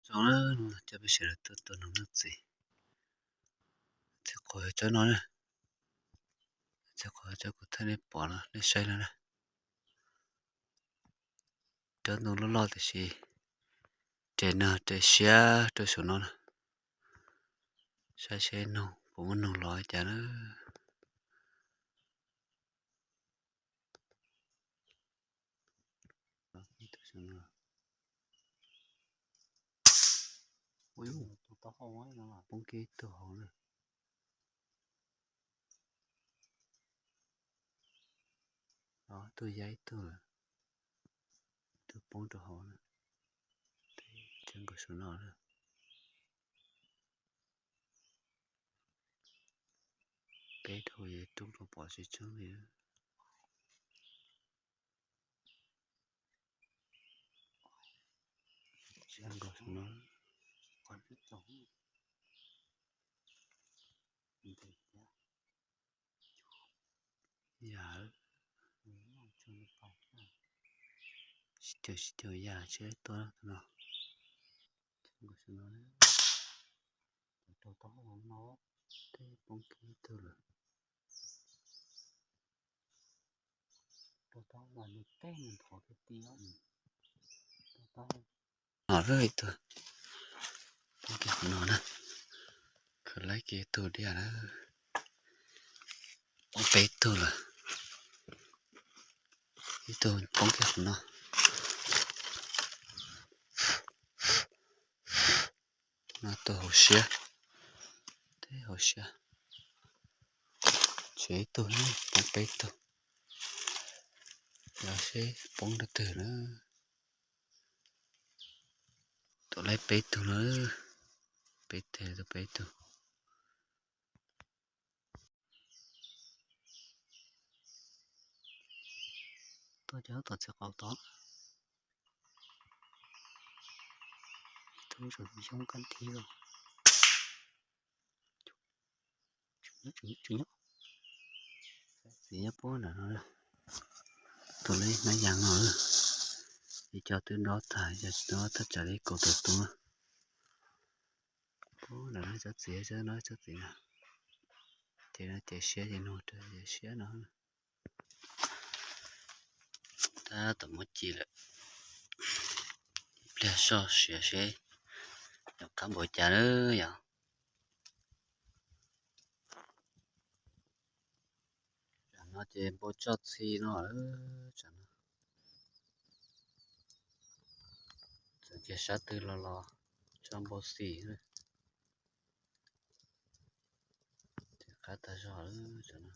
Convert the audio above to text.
Zoo na, coj peb sawv daws tuaj tua noog noj txiv. Txiv qhuav yog cov no na, txiv qhuav cov kuv thaij nej pom no nej saib no na. Cov ntoo loj loj tiam sis res nag res siab rau saum no na. Saib seb noog puas muaj noog los cas na. Poob kiag ib tug hauv na. Ib tug ya ib tug lawm. Ib tug poob rau hauv na. Tseeb nkaus saum no na. Peb tug yuav rub rau pom tsis tseeb li. Tseeb nkaus saum no. Ya, sib caum sib caum ya tsis tuaj tus no. Tseeb nkaus saum no. Tej poob kiag ib tug lawm. Rau taub mas nws teb nws nthuav kiag ti. Rau taub no lawm ib tug. Poob kiag qhov no na. Khwv laib kiag ib tug diaj na. Poob peb tug lawm. Ib tug poob kiag qhov no. No tus hauv siab, teb hauv siab. Tshuav ib tug na, poob peb tug. Yog seb poob rau twg na. Tus laib peb tug na, peb teg tus peb tug. Tuaj cov tom txiv qaub tod. Tus tsum xyoob kab thib los. Txiv nyob puag nram no. Tus li hnab yas no, ib co twb dob tag, ib co tsis dob, thaj tsam li kaum tawm tus. Puag nram no tsob txiv, tsob no tsob txiv na. Ces no ces siab ces nug rau ces siab no. Tab tom muab ci lawm. Ib pliag soj sia seb yog qab npaum cas na yom. Tsam no ces npau tsob txhi no lawm, tsam no. Txawm tias sab twg los los tsob npau xis. Ces qab tag zog lawm tsam no.